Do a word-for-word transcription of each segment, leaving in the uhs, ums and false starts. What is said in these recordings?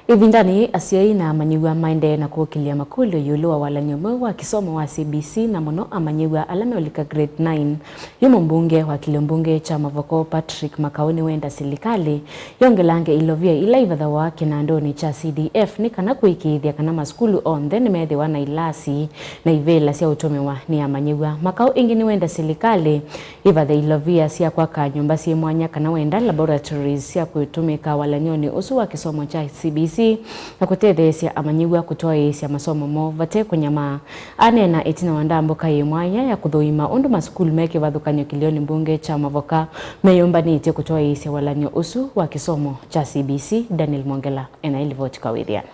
Ĩvindanĩ yĩĩ, asyai na amanyĩw'a maendee na kũkĩlya makũlyo ĩũlũ wa walany'o mweũ wa kĩsomo wa C B C, na mũno amanyĩw'a ala meũlika grade nine. Yu mũmbunge wa kĩlĩo mbunge kya Mavoko, Patrick Makau, nĩwenda silikalĩ yongelange ilovia ila ivathawa kĩnandũnĩ kya C D F nĩ kana kũĩkĩĩthya kana masukulu onthe nĩmethĩwa na ilasi na ivĩla sya ũtũmĩwa nĩ amanyĩw'a. Makau ĩngĩ nĩwenda silikalĩ ĩvathe ilovia sya kwaka nyũmba syĩ mwanya kana wenda laboratories sya kũtũmĩka walany'onĩ ũsu wa kĩsomo kya C B C na kũtetheesya amanyĩw'a kũtwaĩĩsya masomo moo vate kũnyamaa. Aneena ĩtina wa ndambũka yĩ mwanya ya kũthũima ũndũ masukulu me kĩvathũkany'o kĩlĩonĩ mbunge kya Mavoka meyũmbanĩtye kũtwaĩĩsya walany'o ũsu wa kĩsomo kya C B C. Daniel Mwongela ena ĩlivoti kwa wĩthĩano.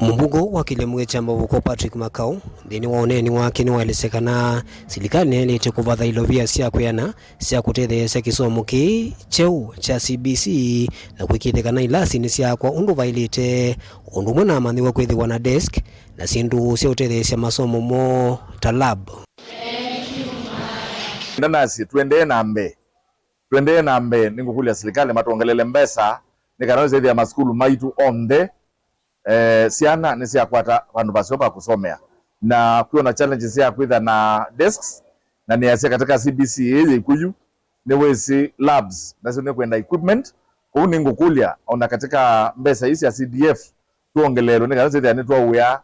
Mũmbunge wa kĩlĩo mbunge kya Mavoko, Patrick Makau, nthĩnĩ wa ũneeni wake nĩwaelesya kana silikalĩ nĩyaĩlĩte kũvatha ilovia sya kwĩana sya kũtetheesya kĩsomo kĩĩ kyeũ kya C B C na kũĩkĩĩthya kana ilasi nĩsyaakwa ũndũ vaĩlĩte, ũndũ ũmwe na amanyĩw'a kwĩthĩwa na desk na syĩndũ sya ũtetheesya masomo moo ta lab. Ndanasye tũendee na mbee, tũendee na mbee, nĩngũkũlya silikalĩ matwongelele mbesa nĩ kana wĩsĩthĩa masukulu maitũ onthe eh, syana nĩsyakwata vandũ vaseo va kũsomea, na kwĩona challenges ya kwĩtha na desks, na nĩasya katika C B C ĩĩ yĩkw'o yu nĩwĩsĩ labs nasyo nĩkwenda equipment. Kwoou nĩngũkũlya ona katika mbesa ii sya C D F twongeleelwe nĩ kana twĩthĩa nĩtwaũĩa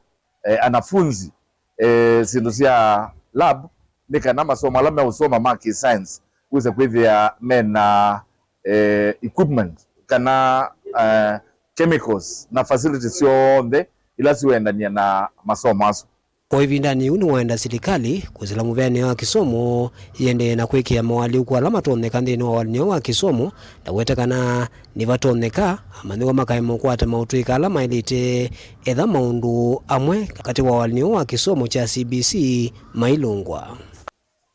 eh, anafunzi eh, syĩndũ sya lab nĩ kana masomo ala meũsoma ma kĩ science wĩse kwĩthĩa mena eh, equipment kana eh, chemicals na facilities syonthe ila siũendany'a na masomo asu. O ĩvindanĩ yĩu nĩwaenda silikalĩ kwĩsĩla mũvĩanĩo wa kĩsomo yĩendee na kwĩkĩa moalyũku ala matonyeka nthĩnĩ wa walany'o wa kĩsomo, na kũweta kana nĩvatonyeka amanyĩw'a makaema ũkwata maũtũĩka ala maĩlĩte etha maũndũ amwe katĩ wa walany'o wa kĩsomo kya C B C mailũngwa.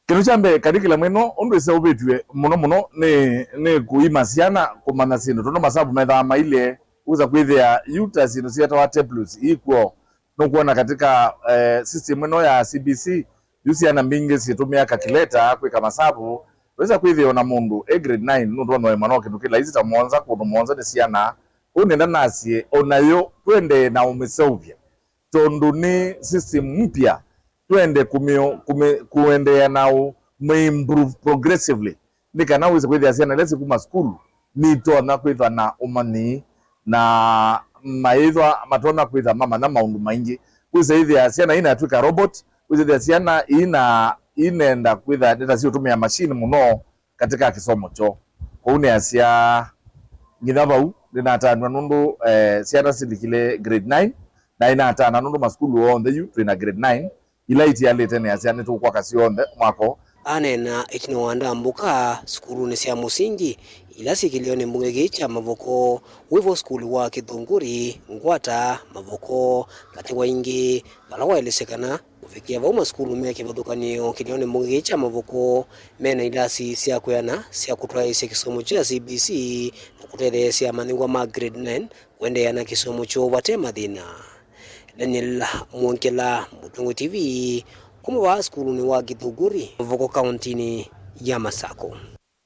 Kĩndũ kya mbee, curriculum ĩno ũndũ ĩseũvĩtw'e mũno mũno nĩ, nĩ kũima syana kũmanya syĩndũ, tondũ masavu methĩawa mailye. Wĩsa kwĩthĩa yu ta syĩndũ syĩtawa tablets ikw'o. Nũkwona katika eh, system ĩno ya C B C, yu syana mbingĩ syĩtũmĩa calculator kwĩka masavu. Wĩsa kwĩthĩa ona mũndũ e grade nine nũndũ ona ĩmwe no kĩndũ kĩ laisi ta mũonza kũndũ mũonza nĩ syana. Ũu nenda nasye onayo twendee na ũmĩseũvya tondũ nĩ system mpya, twende kũmĩo-, kũmĩ-, kũendeea na ũmĩ improve progressively nĩ kana wĩse kwĩthĩa syana ila sikuma sukulu nitonya kwĩthwa na ũmanyi na mayĩthwa matonya kwĩtha mamanya maũndũ maingĩ. Wĩse ĩthĩa syana inatw'ĩka robot, wĩse ĩthĩa syana ina, inenda kwĩtha nĩta siũtũmĩa machine mũno katika kĩsomo kyoo. Kwoou nĩasya nginya vau nĩnatanw'a nũndũ eh, syana silikile grade nine, na inatana nũndũ masukulu onthe yu twĩna grade nine, ila itialĩte nĩasya nĩtũkwaka syonthe mwako. Aneena ĩtina wa ndambũka sukulunĩ sya mũsingi ila syĩ kĩlĩonĩ mbunge kĩĩ kya Mavoko, wĩvo sukulu wa Kĩthũngũri, Ngwata, Mavoko, katĩ wa ingĩ, vala waelesya kana kũvikĩa vau masukulu me kĩvathũkany'o kĩlĩonĩ mbunge kĩĩ kya Mavoko mena ilasi sya kwĩana sya kũtwaĩĩsya kĩsomo kya C B C na kũtetheesya amanyĩw'a ma grade nine kũendeea na kĩsomo kyoo vate mathĩna. Daniel Mwongela, Mũtongoi T V, kuma vaa sukulunĩ wa Kĩthũngũri, Mavoko, kauntinĩ ya Masakũ.